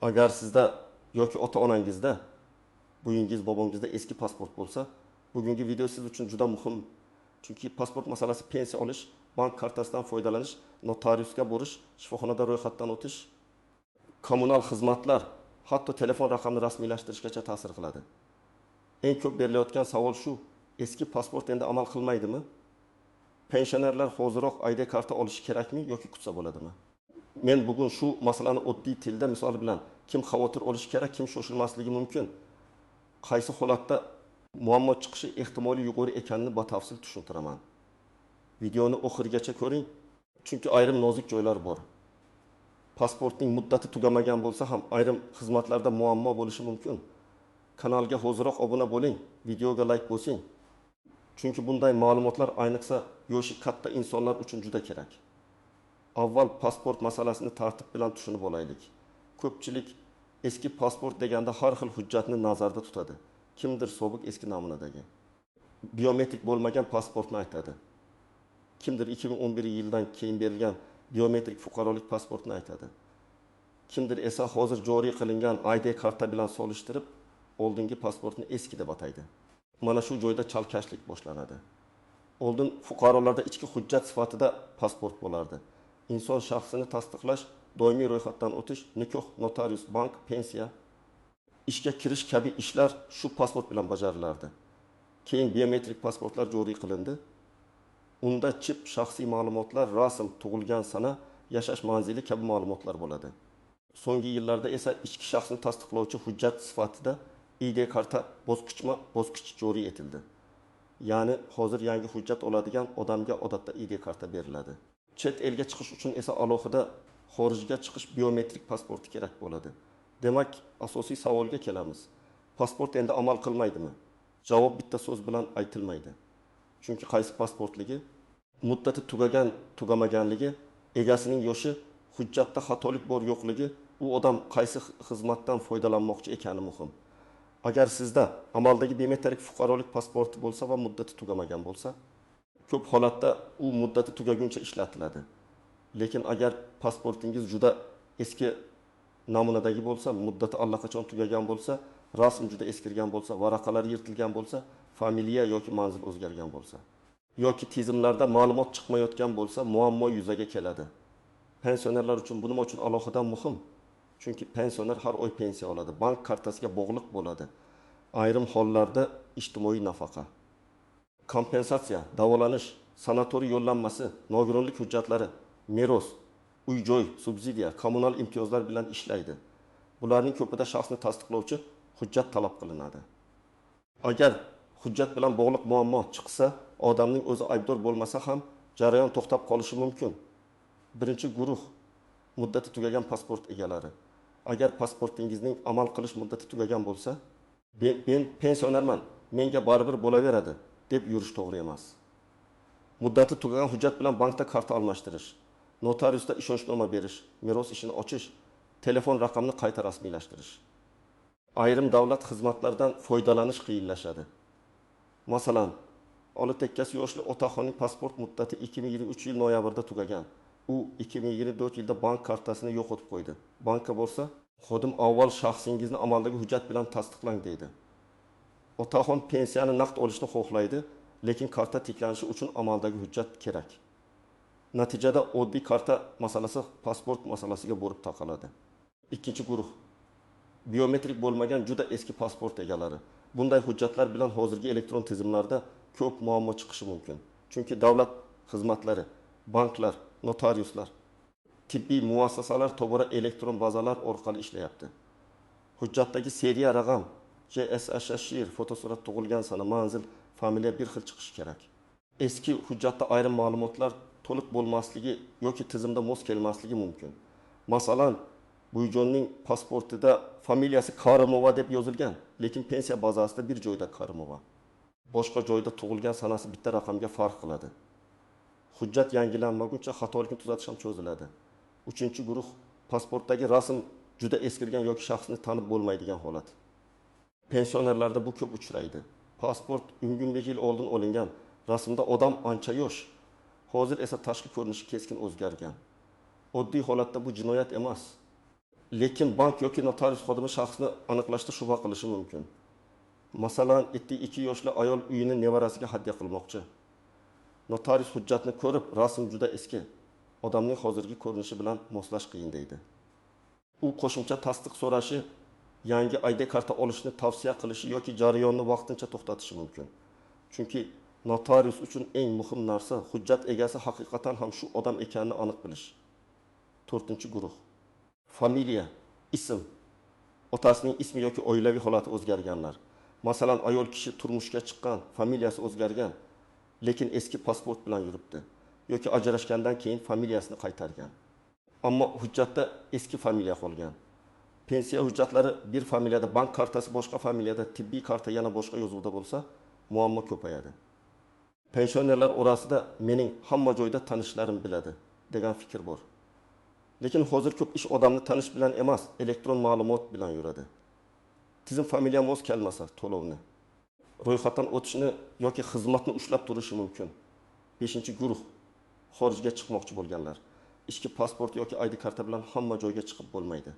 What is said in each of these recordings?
Agar sizda yoki ota-onangizda, buyingiz, bobongizda eski pasport bo'lsa, bugungi video siz uchun juda muhim. Chunki pasport masalasi pensiya olish, bank kartasidan foydalanish, notariusga borish, shifoxonada ro'yxatdan o'tish, kommunal xizmatlar, hatto telefon raqamini rasmiylashtirishgacha ta'sir qiladi. Eng ko'p berilayotgan savol shu: eski pasport endi amal qilmaydimi? Pensionerlar hoziroq ID karta olishi kerakmi yoki kutsa bo'ladimi? Men bugun shu masalani oddiy tilda misol bilan kim xavotir olishi kerak, kim shoshilmasligi mumkin, qaysi holatda muammo chiqishi ehtimoli yuqori ekanini batafsil tushuntiraman. Videoni oxirigacha ko'ring, chunki ayrim nozik joylar bor. Pasportning muddati tugamagan bo'lsa ham ayrim xizmatlarda muammo bo'lishi mumkin. Kanalga hoziroq obuna bo'ling, videoga like bosing. Chunki bunday ma'lumotlar ayniqsa yoshi katta insonlar uchun juda kerak. Avval pasport masalasini tartib bilan tushunib olaylik. Ko'pchilik eski pasport deganda har xil hujjatni nazarda tutadi. Kimdir sobiq eski namunadagi biometrik bo'lmagan pasportni aytadi. Kimdir 2011 yildan keyin berilgan biometrik fuqarolik pasportini aytadi. Kimdir esa hozir joriy qilingan ID karta bilan solishtirib, oldingi pasportni eski deb ataydi. Mana shu joyda chalkashlik boshlanadi. Oldin fuqarolarda ichki hujjat sifatida pasport bo'lardi. Inson shaxsini tasdiqlash, doimiy ro'yxatdan o'tish, nikoh, notarius, bank, pensiya, ishga kirish kabi ishlar shu pasport bilan bajarilardi. Keyin biometrik pasportlar joriy qilindi. Unda chip, shaxsiy ma'lumotlar, rasm, tug'ilgan sana, yashash manzili kabi ma'lumotlar bo'ladi. So'nggi yillarda esa ichki shaxsni tasdiqlovchi hujjat sifatida ID karta bosqichma-bosqich joriy etildi. Ya'ni hozir yangi hujjat oladigan odamga odatda ID karta beriladi. Chet elga chiqish uchun esa alohida xorijga chiqish biometrik pasporti kerak bo'ladi. Demak, asosiy savolga kelamiz. Pasport endi amal qilmaydimi? Javob bitta so'z bilan aytilmaydi. Chunki qaysi pasportligi, muddati tugagan, tugamaganligi, egasining yoshi, hujjatda xatolik bor yo'qligi, u odam qaysi xizmatdan foydalanmoqchi ekani muhim. Agar sizda amaldagi biometrik fuqarolik pasporti bo'lsa va muddati tugamagan bo'lsa, ko'p holatda u muddati tugaguncha ishlatiladi. Lekin agar pasportingiz juda eski namunadagi bo'lsa, muddati allaqachon tugagan bo'lsa, rasm juda eskirgan bo'lsa, varaqalar yirtilgan bo'lsa, familiya yoki manzil o'zgargan bo'lsa, yoki tizimlarda ma'lumot chiqmayotgan bo'lsa, muammo yuzaga keladi. Pensionerlar uchun bu nima uchun alohida muhim? Chunki pensioner har oy pensiya oladi, bank kartasiga bog'liq bo'ladi. Ayrim hollarda ijtimoiy nafaqa, kompensatsiya, davolanish, sanatoriy yo'llanmasi, nogironlik hujjatlari, meros, uy-joy, subsidiya, kommunal imtiyozlar bilan ishlaydi. Bularning ko'pida shaxsni tasdiqlovchi hujjat talab qilinadi. Agar hujjat bilan bog'liq muammo chiqsa, odamning o'zi aybdor bo'lmasa ham jarayon to'xtab qolishi mumkin. Birinchi guruh muddati tugagan pasport egalari. Agar pasportingizning amal qilish muddati tugagan bo'lsa, men pensionerman, menga baribir bo'laveradi deb yurish to'g'ri emas. Muddati tugagan hujjat bilan bankda karta almashtirish, notariusda ishonchnoma berish, meros ishini ochish, telefon raqamini qayta rasmiylashtirish. Ayrim davlat xizmatlaridan foydalanish qiyinlashadi. Masalan, oli tekkasi yoshli otaxonning pasport muddati 2023 yil noyabrda tugagan. U 2024 yilda bank kartasini yo'qotib qo'ydi. Bankka borsa, xodim avval shaxsingizni amaldagi hujjat bilan tasdiqlang deydi. Otaxon pensiyani naqd olishni xohlaydi, lekin karta tiklanishi uchun amaldagi hujjat kerak. Natijada oddiy karta masalasi pasport masalasiga borib taqaladi. Ikkinchi guruh biometrik bo'lmagan juda eski pasport egalari. Bunday hujjatlar bilan hozirgi elektron tizimlarda ko'p muammo chiqishi mumkin. Chunki davlat xizmatlari, banklar, notariuslar, tibbiy muassasalar tobora elektron bazalar orqali ishlayapti. Hujjatdagi seriya raqam, JSHSH, fotosurat, tug'ilgan sana, manzil, familiya bir xil chiqishi kerak. Eski hujjatda ayrim ma'lumotlar to'liq bo'lmasligi yoki tizimda mos kelmasligi mumkin. Masalan, Buyjonning pasportida familiyasi Karimova deb yozilgan, lekin pensiya bazasida bir joyda Karimova. Boshqa joyda tug'ilgan sanasi bitta raqamga farq qiladi. Hujjat yangilanmaguncha xatolikni tuzatish ham cho'ziladi. Uchinchi guruh pasportdagi rasm juda eskirgan yoki shaxsni tanib bo'lmaydigan holat. Pensionerlarda bu ko'p uchraydi. Pasport 15 yil oldin olingan, rasmda odam ancha yosh. Hozir esa tashqi ko'rinishi keskin o'zgargan. Oddiy holatda bu jinoyat emas. Lekin bank yoki notarius xodimi shaxsni aniqlashda shubha qilishi mumkin. Masalan, 72 yoshli ayol uyini nevarasiga hadya qilmoqchi. Notarius hujjatni ko'rib, rasm juda eski, odamning hozirgi ko'rinishi bilan moslash qiyin deydi. U qo'shimcha tasdiq so'rashi, yangi ID karta olishni tavsiya qilishi yoki jarayonni vaqtincha to'xtatishi mumkin. Chunki notarius uchun eng muhim narsa hujjat egasi haqiqatan ham shu odam ekanini aniq bilish. To'rtinchi guruh. Familiya, ism. Otasining ismi yoki oilaviy holati o'zgarganlar. Masalan, ayol kishi turmushga chiqqan, familiyasi o'zgargan, lekin eski pasport bilan yuribdi yoki ajrashgandan keyin familiyasini qaytargan. Ammo hujjatda eski familiya qolgan. Pensiya hujjatlari bir familiyada, bank kartasi boshqa familiyada, tibbiy karta yana boshqa yozuvda bo'lsa, muammo ko'payadi. Pensionerlar orasida mening hamma joyda tanishlarim biladi degan fikr bor. Lekin hozir ko'p ish odamni tanish bilan emas, elektron ma'lumot bilan yuradi. Tizim familiya mos kelmasa to'lovni, ro'yxatdan o'tishni yoki xizmatni ushlab turishi mumkin. Beshinchi guruh, xorijga chiqmoqchi bo'lganlar. Ichki pasport yoki ID karta bilan hamma joyga chiqib bo'lmaydi.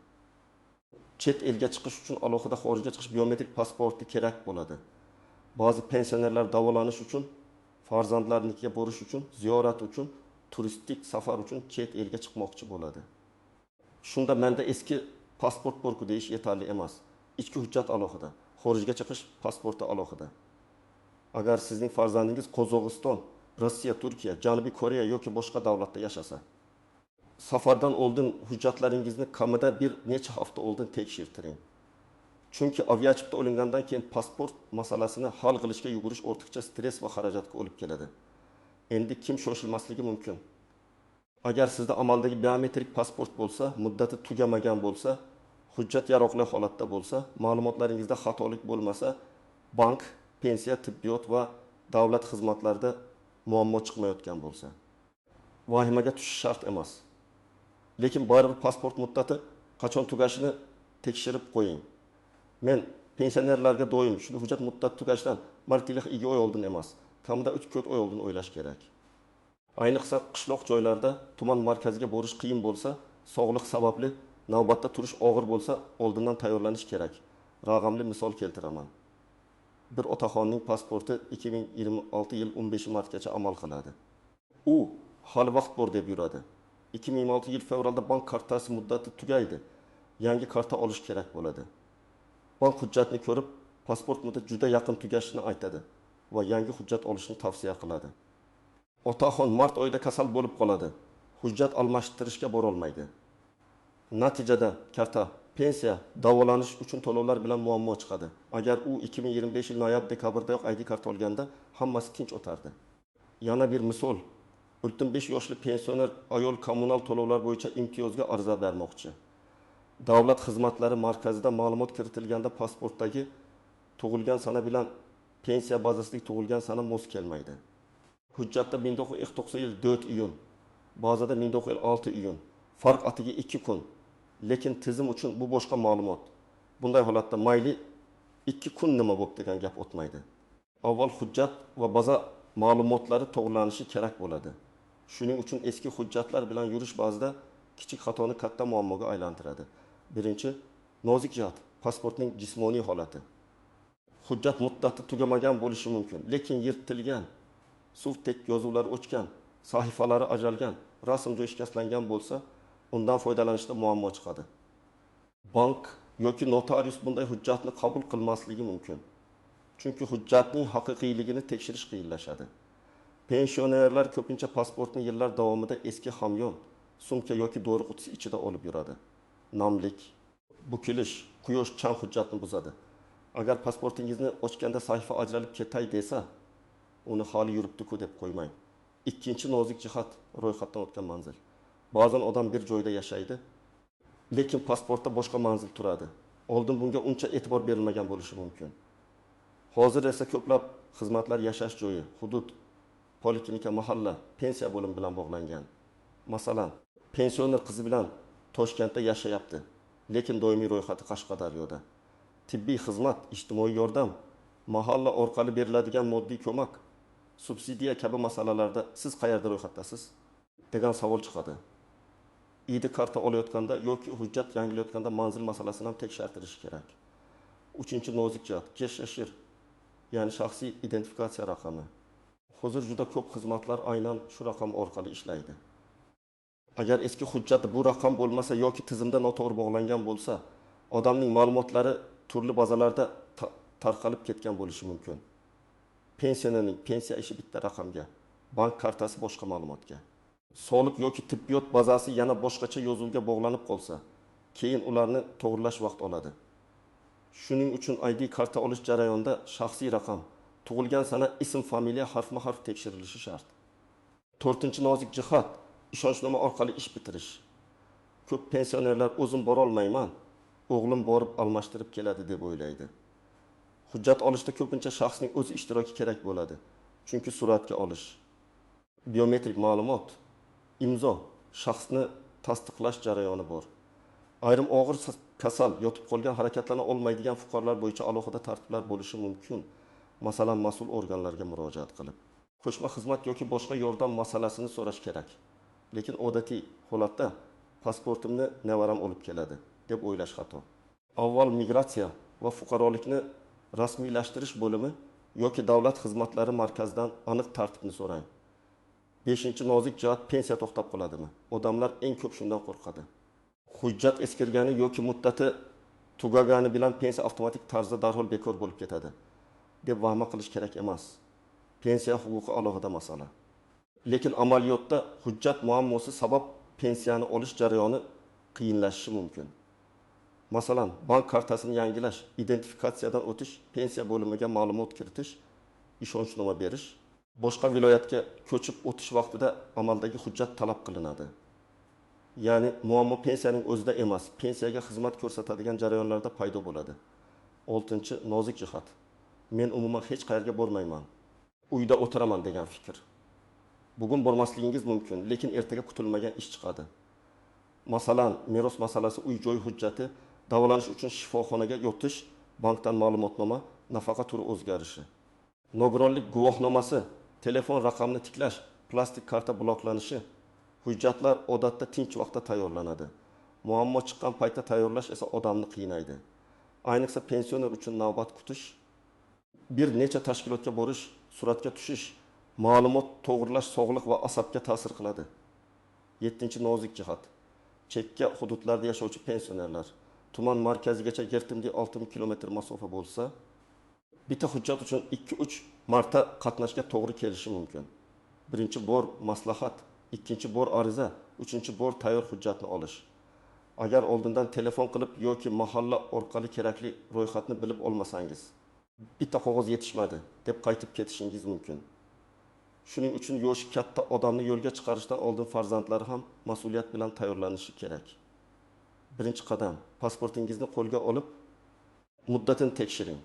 Chet elga chiqish uchun alohida xorijga chiqish biometrik pasporti kerak bo'ladi. Ba'zi pensionerlar davolanish uchun, farzandlarinikiga borish uchun, ziyorat uchun, turistik safar uchun chet elga chiqmoqchi bo'ladi. Shunda menda eski pasport borku deyish yetarli emas. Ichki hujjat alohida, xorijga chiqish pasporti alohida. Agar sizning farzandingiz Qozog'iston, Rossiya, Turkiya, Janubiy Koreya yoki boshqa davlatda yashasa, safardan oldin hujjatlaringizni kamida bir necha hafta oldin tekshirtiring. Chunki aviachipta olingandan keyin pasport masalasini hal qilishga yugurish ortiqcha stress va xarajatga olib keladi. Endi kim shoshilmasligi mumkin? Agar sizda amaldagi biometrik pasport bo'lsa, muddati tugamagan bo'lsa, hujjat yaroqli holatda bo'lsa, ma'lumotlaringizda xatolik bo'lmasa, bank, pensiya, tibbiyot va davlat xizmatlarida muammo chiqmayotgan bo'lsa, vahimaga tushish shart emas. Lekin baribir pasport muddati qachon tugashini tekshirib qo'ying. Men pensionerlarga doim shuni hujjat muddati tugashidan martalik 2 oy oldin emas, kamida 3-4 oy oldin o'ylash kerak. Ayniqsa qishloq joylarda tuman markaziga borish qiyin bo'lsa, sog'liq sababli navbatda turish og'ir bo'lsa, oldindan tayyorlanish kerak. Raqamli misol keltiraman. Bir otaxonning pasporti 2026 yil 15 martgacha amal qiladi. U hali vaqt bor deb yuradi. 2026 yil fevralda bank kartasi muddati tugaydi. Yangi karta olish kerak bo'ladi. Bank hujjatni ko'rib, pasport muddati juda yaqin tugashini aytadi va yangi hujjat olishni tavsiya qiladi. Otaxon mart oyida kasal bo'lib qoladi. Hujjat almashtirishga bora olmaydi. Natijada karta, pensiya, davolanish uchun to'lovlar bilan muammo chiqadi. Agar u 2025 yil noyabr-dekabrdayoq ID karta olganda hammasi tinch o'tardi. Yana bir misol. 65 yoshli pensioner ayol kommunal to'lovlar bo'yicha imtiyozga ariza bermoqchi. Davlat xizmatlari markazida ma'lumot kiritilganda pasportdagi tug'ilgan sana bilan pensiya bazasidagi tug'ilgan sana mos kelmaydi. Hujjatda 1990 yil 4 iyun, bazada 1956 iyun. Farq atiga 2 kun. Lekin tizim uchun bu boshqa ma'lumot. Bunday holatda mayli 2 kun nima bo'pti degan gap o'tmaydi. Avval hujjat va baza ma'lumotlari to'g'rilanishi kerak bo'ladi. Shuning uchun eski hujjatlar bilan yurish ba'zida kichik xatoni katta muammoga aylantiradi. Birinchi, nozik jihat, pasportning jismoniy holati. Hujjat muddati tugamagan bo'lishi mumkin, lekin yirtilgan, suv tek yozuvlar o'chgan, sahifalari ajralgan, rasm joyi shikastlangan bo'lsa, undan foydalanishda muammo chiqadi. Bank yoki notarius bunday hujjatni qabul qilmasligi mumkin. Chunki hujjatning haqiqiyligini tekshirish qiyinlashadi. Pensionerlar ko'pincha pasportni yillar davomida eski hamyon, sumka yoki dori qutisi ichida olib yuradi. Namlik, bukilish, quyosh chang hujjatni buzadi. Agar pasportingizni ochganda sahifa ajralib ketay desa, uni hali yuribdi-ku deb qo'ymang. Ikkinchi nozik jihat, ro'yxatdan o'tgan manzil. Ba'zan odam bir joyda yashaydi, lekin pasportda boshqa manzil turadi. Oldin bunga uncha e'tibor berilmagan bo'lishi mumkin. Hozir esa ko'plab xizmatlar yashash joyi, hudud, poliklinika, mahalla, pensiya bo'limi bilan bog'langan. Masalan, pensioner qizi bilan Toshkentda yashayapti, lekin doimiy ro'yxati Qashqadaryoda. Tibbiy xizmat, ijtimoiy yordam, mahalla orqali beriladigan moddiy ko'mak, subsidiya kabi masalalarda siz qayerda ro'yxatdasiz degan savol chiqadi. ID karta olayotganda yoki hujjat yangilayotganda manzil masalasini ham tekshirtirish kerak. Uchinchi nozik jihat JSShR, ya'ni shaxsiy identifikatsiya raqami. Hozir juda ko'p xizmatlar aynan shu raqam orqali ishlaydi. Agar eski hujjatda bu raqam bo'lmasa yoki tizimda noto'g'ri bog'langan bo'lsa, odamning ma'lumotlari turli bazalarda tarqalib ketgan bo'lishi mumkin. Pensionerning pensiya ishi bitta raqamga, bank kartasi boshqa ma'lumotga. Soliq yoki tibbiyot bazasi yana boshqacha yozuvga bog'lanib qolsa, keyin ularni to'g'rilash vaqt oladi. Shuning uchun ID karta olish jarayonida shaxsiy raqam, tug'ilgan sana, ism, familiya harfma-harf tekshirilishi shart. To'rtinchi nozik jihat ishonchnoma orqali ish bitirish. Ko'p pensionerlar o'zim borolmayman, o'g'lim borib almashtirib keladi deb o'ylaydi. Hujjat olishda ko'pincha shaxsning o'zi ishtiroki kerak bo'ladi. Chunki suratga olish, biometrik ma'lumot, imzo, shaxsni tasdiqlash jarayoni bor. Ayrim og'ir kasal, yotib qolgan, harakatlana olmaydigan fuqarolar bo'yicha alohida tartiblar bo'lishi mumkin. Masalan, mas'ul organlarga murojaat qilib, qo'shma xizmat yoki boshqa yordam masalasini so'rash kerak. Lekin odatiy holatda pasportimni nevaram olib keladi deb o'ylash xato. Avval migratsiya va fuqarolikni rasmiylashtirish bo'limi yoki davlat xizmatlari markazidan aniq tartibni so'rang. Beshinchi nozik jihat pensiya to'xtab qoladimi? Odamlar eng ko'p shundan qo'rqadi. Hujjat eskirgani yoki muddati tugagani bilan pensiya avtomatik tarzda darhol bekor bo'lib ketadi deb vahima qilish kerak emas. Pensiya huquqi alohida masala. Lekin amaliyotda hujjat muammosi sabab pensiyani olish jarayoni qiyinlashishi mumkin. Masalan, bank kartasini yangilash, identifikatsiyadan o'tish, pensiya bo'limiga ma'lumot kiritish, ishonchnoma berish, boshqa viloyatga ko'chib o'tish vaqtida amaldagi hujjat talab qilinadi. Ya'ni muammo pensiyaning o'zida emas, pensiyaga xizmat ko'rsatadigan jarayonlarda paydo bo'ladi. Oltinchi nozik jihat. Men umuman hech qayerga bormayman, uyda o'tiraman degan fikr. Bugun bormasligingiz mumkin, lekin ertaga kutilmagan ish chiqadi. Masalan, meros masalasi, uy-joy hujjati, davolanish uchun shifoxonaga yotish, bankdan ma'lumotnoma, nafaqa turi o'zgarishi. Nogironlik guvohnomasi, telefon raqamini tiklash, plastik karta bloklanishi. Hujjatlar odatda tinch vaqtda tayyorlanadi. Muammo chiqqan paytda tayyorlash esa odamni qiynaydi. Ayniqsa pensioner uchun navbat kutish, bir necha tashkilotga borish, suratga tushish, ma'lumot to'g'rilash sog'liq va asabga ta'sir qiladi. Yettinchi nozik jihat. Chekka hududlarda yashovchi pensionerlar tuman markazigacha 7,6 kilometr masofa bo'lsa, bitta hujjat uchun 2-3 marta qatnashga to'g'ri kelishi mumkin. Birinchi bor maslahat, ikkinchi bor ariza, uchinchi bor tayyor hujjatni olish. Agar oldindan telefon qilib yoki mahalla orqali kerakli ro'yxatni bilib olmasangiz, bitta qog'oz yetishmadi deb qaytib ketishingiz mumkin. Shuning uchun yoshi katta odamni yo'lga chiqarishdan oldin farzandlari ham mas'uliyat bilan tayyorlanishi kerak. Birinchi qadam, pasportingizni qo'lga olib, muddatini tekshiring.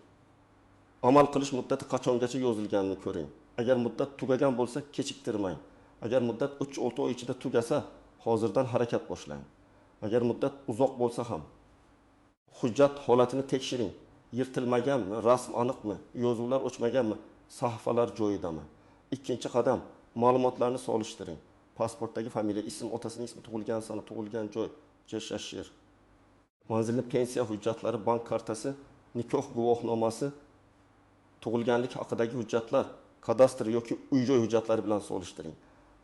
Amal qilish muddati qachongacha yozilganini ko'ring. Agar muddat tugagan bo'lsa, kechiktirmang. Agar muddat 3-6 oy ichida tugasa, hozirdan harakat boshlang. Agar muddat uzoq bo'lsa ham hujjat holatini tekshiring. Yirtilmaganmi, rasm aniqmi, yozuvlar o'chmaganmi, sahifalar joyidami? Ikkinchi qadam, ma'lumotlarni solishtiring. Pasportdagi familiya, ism, otasining ismi, tug'ilgan sana, tug'ilgan joy, JSShR. Manzilni pensiya hujjatlari, bank kartasi, nikoh guvohnomasi, tug'ilganlik haqidagi hujjatlar, kadastr yoki uy-joy hujjatlari bilan solishtiring.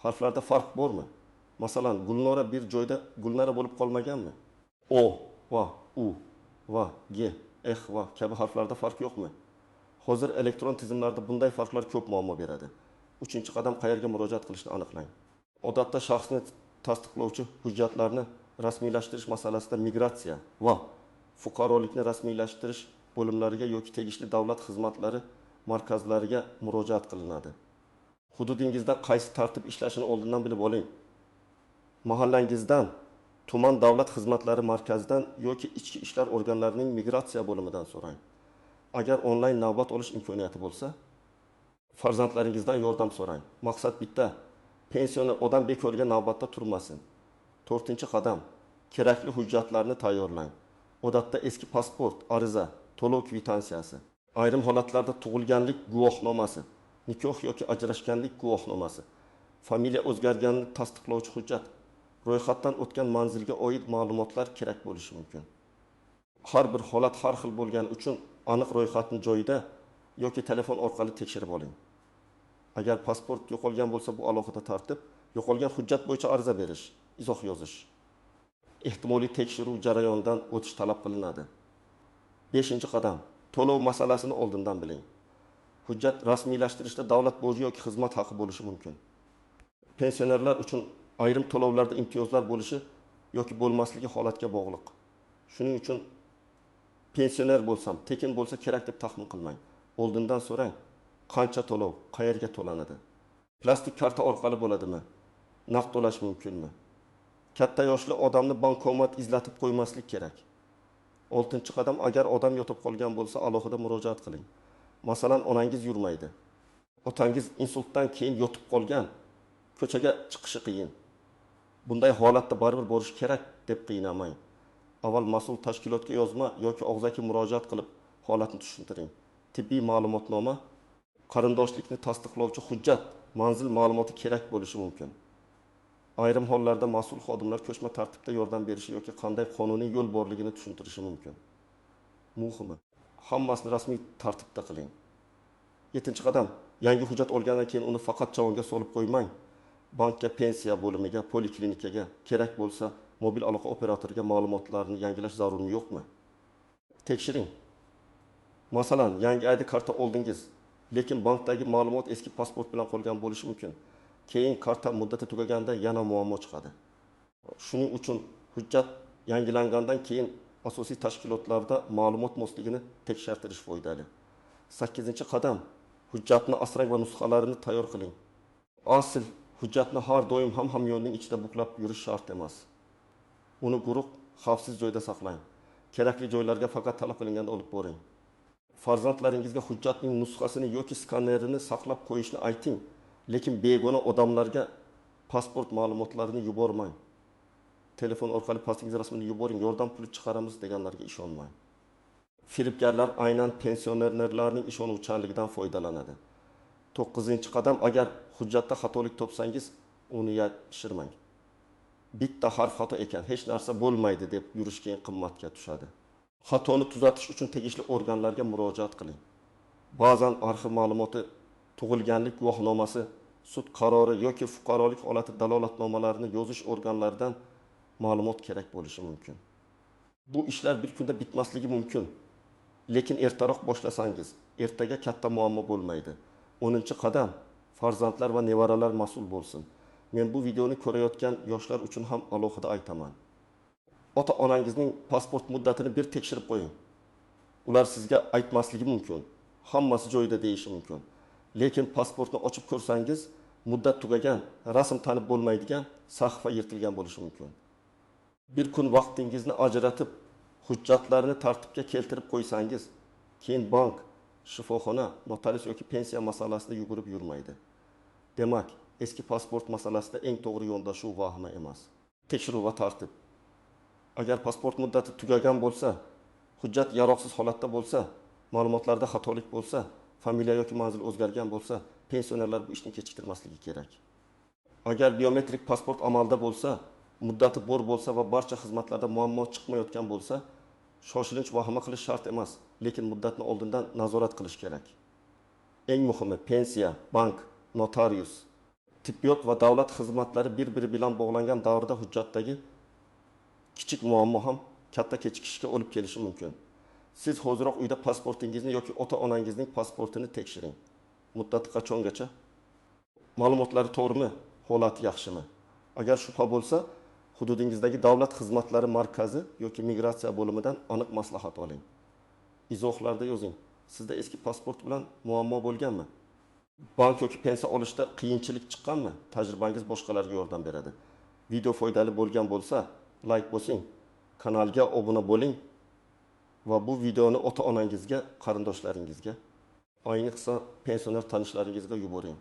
Harflarda farq bormi? Masalan, Gulnora bir joyda Gulnara bo'lib qolmaganmi? O va U va G, X va kabi harflarda farq yo'qmi? Hozir elektron tizimlarda bunday farqlar ko'p muammo beradi. Uchinchi qadam, qayerga murojaat qilishni aniqlang. Odatda shaxsni tasdiqlovchi hujjatlarni rasmiylashtirish masalasida migratsiya va fuqarolikni rasmiylashtirish bo'limlariga yoki tegishli davlat xizmatlari markazlariga murojaat qilinadi. Hududingizda qaysi tartib ishlashini oldindan bilib oling. Mahallangizdan, tuman davlat xizmatlari markazidan yoki ichki ishlar organlarining migratsiya bo'limidan so'rang. Agar onlayn navbat olish imkoniyati bo'lsa, farzandlaringizdan yordam so'rang. Maqsad bitta: pensioner odam bekorga navbatda turmasin. To'rtinchi qadam, kerakli hujjatlarni tayyorlang. Odatda eski pasport, ariza, to'lov kvitansiyasi, ayrim holatlarda tug'ilganlik guvohnomasi, nikoh yoki ajrashganlik guvohnomasi, familiya o'zgarganini tasdiqlovchi hujjat, Ro'yxatdan o'tgan manzilga oid ma'lumotlar kerak bo'lishi mumkin. Har bir holat har xil bo'lgani uchun aniq ro'yxatni joyida yoki telefon orqali tekshirib oling. Agar pasport yo'qolgan bo'lsa, bu alohida tartib. Yo'qolgan hujjat bo'yicha ariza berish, izoh yozish. Ehtimoliy tekshiruv jarayonidan o'tish talab qilinadi. 5-qadam. To'lov masalasini oldindan biling. Hujjat rasmiylashtirishda davlat boji yoki xizmat haqi bo'lishi mumkin. Pensionerlar uchun ayrim to'lovlarda imtiyozlar bo'lishi yoki bo'lmasligi holatga bog'liq. Shuning uchun pensioner bo'lsam, tekin bo'lsa kerak deb taxmin qilmang. Oldindan so'rang, qancha to'lov, qayerga to'lanadi? Plastik karta orqali bo'ladimi? Naqd to'lash mumkinmi? Katta yoshli odamni bankomat izlatib qo'ymaslik kerak. 6-qadam. Agar odam yotib qolgan bo'lsa, alohida murojaat qiling. Masalan, onangiz yurmaydi. Otangiz insultdan keyin yotib qolgan, ko'chaga chiqishi qiyin. Bunday holatda baribir borish kerak deb qiynamang. Avval mas'ul tashkilotga yozma yoki og'zaki murojaat qilib holatni tushuntiring. Tibbiy ma'lumotnoma, qarindoshlikni tasdiqlovchi hujjat, manzil ma'lumoti kerak bo'lishi mumkin. Ayrim hollarda mas'ul xodimlar ko'chma tartibda yordam berishi yoki qanday qonuniy yo'l borligini tushuntirishi mumkin. Muhimi, hammasini rasmiy tartibda qiling. 7-qadam. Yangi hujjat olgandan keyin uni faqat javonga solib qo'ymang. Bankka, pensiya bo'limiga, poliklinikaga, kerak bo'lsa mobil aloqa operatoriga ma'lumotlarni yangilash zarurmi yo'qmi? Tekshiring. Masalan, yangi ID karta oldingiz, lekin bankdagi ma'lumot eski pasport bilan qolgan bo'lishi mumkin. Keyin karta muddati tugaganda yana muammo chiqadi. Shuning uchun hujjat yangilangandan keyin asosiy tashkilotlarda ma'lumot mosligini tekshirtirish foydali. 8-qadam. Hujjatni asrang va nusxalarini tayyor qiling. Asl hujjatni har doim ham hamyonning ichida buklab yurish shart emas. Uni guruh xavfsiz joyda saqlang. Kerakli joylarga faqat talab qilinganda olib boring. Farzandlaringizga hujjatning nusxasini yoki skanerini saqlab qo'yishni ayting, lekin begona odamlarga pasport ma'lumotlarini yubormang. Telefon orqali pasportingiz rasmini yuboring, yordam puli chiqaramiz deganlarga ishonmang. Firibgarlar aynan pensionerlarning ishonuvchanligidan foydalanadi. 9-qadam. Agar hujjatda xatolik topsangiz, uni yashirmang. Bitta harf xato ekan, hech narsa bo'lmaydi deb yurish keyin qimmatga tushadi. Xatoni tuzatish uchun tegishli organlarga murojaat qiling. Ba'zan arxiv ma'lumoti, tug'ilganlik guvohnomasi, sud qarori yoki fuqarolik holati dalolatnomalarini yozish organlaridan ma'lumot kerak bo'lishi mumkin. Bu ishlar bir kunda bitmasligi mumkin. Lekin ertaroq boshlasangiz, ertaga katta muammo bo'lmaydi. 10-qadam. Farzandlar va nevaralar mas'ul bo'lsin. Men bu videoni ko'rayotgan yoshlar uchun ham alohida aytaman. Ota-onangizning pasport muddatini bir tekshirib qo'ying. Ular sizga aytmasligi mumkin. Hammasi joyida deyishi mumkin. Lekin pasportni ochib ko'rsangiz, muddat tugagan, rasm tanib bo'lmaydigan sahifa yirtilgan bo'lishi mumkin. Bir kun vaqtingizni ajratib, hujjatlarni tartibga keltirib qo'ysangiz, keyin bank, shifoxona, notarius yoki pensiya masalasida yugurib yurmaydi. Demak, eski pasport masalasida eng to'g'ri yondashuv vahima emas. Tekshiruv va tartib. Agar pasport muddati tugagan bo'lsa, hujjat yaroqsiz holatda bo'lsa, ma'lumotlarda xatolik bo'lsa, familiya yoki manzil o'zgargan bo'lsa, pensionerlar bu ishni kechiktirmasligi kerak. Agar biometrik pasport amalda bo'lsa, muddati bor bo'lsa va barcha xizmatlarda muammo chiqmayotgan bo'lsa, shoshilinch vahima qilish shart emas, lekin muddatni oldindan nazorat qilish kerak. Eng muhimi, pensiya, bank, notarius, tibbiyot va davlat xizmatlari bir-biri bilan bog'langan davrda hujjatdagi kichik muammo ham katta kechikishga olib kelishi mumkin. Siz hoziroq uyda pasportingizni yoki ota-onangizning pasportini tekshiring. Muddati qachongacha? Ma'lumotlari to'g'rimi? Holati yaxshimi? Agar shubha bo'lsa, hududingizdagi davlat xizmatlari markazi yoki migratsiya bo'limidan aniq maslahat oling. Izohlarda yozing. Sizda eski pasport bilan muammo bo'lganmi? Bank yoki pensiya olishda qiyinchilik chiqqanmi? Tajribangiz boshqalarga yordam beradi. Video foydali bo'lgan bo'lsa, like bosing, kanalga obuna bo'ling va bu videoni ota-onangizga, qarindoshlaringizga, ayniqsa pensioner tanishlaringizga yuboring.